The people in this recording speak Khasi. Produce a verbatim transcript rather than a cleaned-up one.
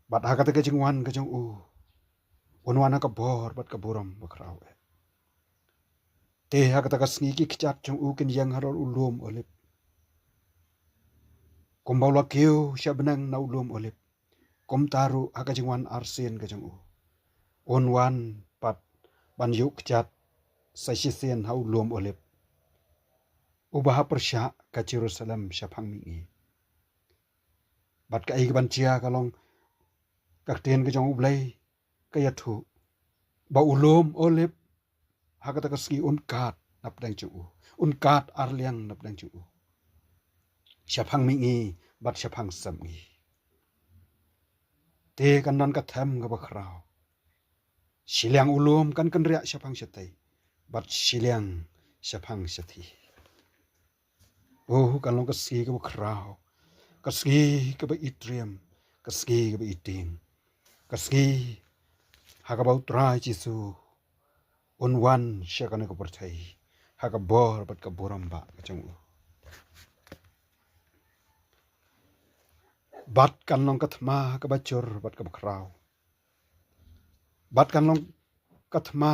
Bad ha kata ka jingwan ka jong u, un wan ha ka bor bad ka burom bakhraw eh. Te ha kata ka sngi ki kjat jong u kin ïeng halor u lum Olib, kumba u la kiew sha bneng na u lum Olib, kumta ruh ha ka jingwan arsien ka jong u, un wan pat ban ïuh kjat sa shisien ha u lum Olib, uba ha pyrshah ka Jerusalem shaphang mihngi. Bad kaei kaban jia ka long, ka ktien ka jong U Blei ka ïathuh ba u lum Olib ha kata ka sngi un kad napdeng jong u, un kad arliang napdeng jong u, shaphang mihngi bad shaphang sepngi. Te kan don ka them kaba khraw. Shiliang u lum kan kynriah shaphang shatei, bad shiliang shaphang shathie. Oh, kan long ka sngi kaba khraw, ka sngi kaba itriem, ka sngi kaba iting, ka sngi ha kaba U Trai Jisu un wan sha kane ka pyrthei ha ka bor bad ka burom ba ka jong u. Bad kan long ka thma kaba jur bad kaba khraw. Bad kan long ka thma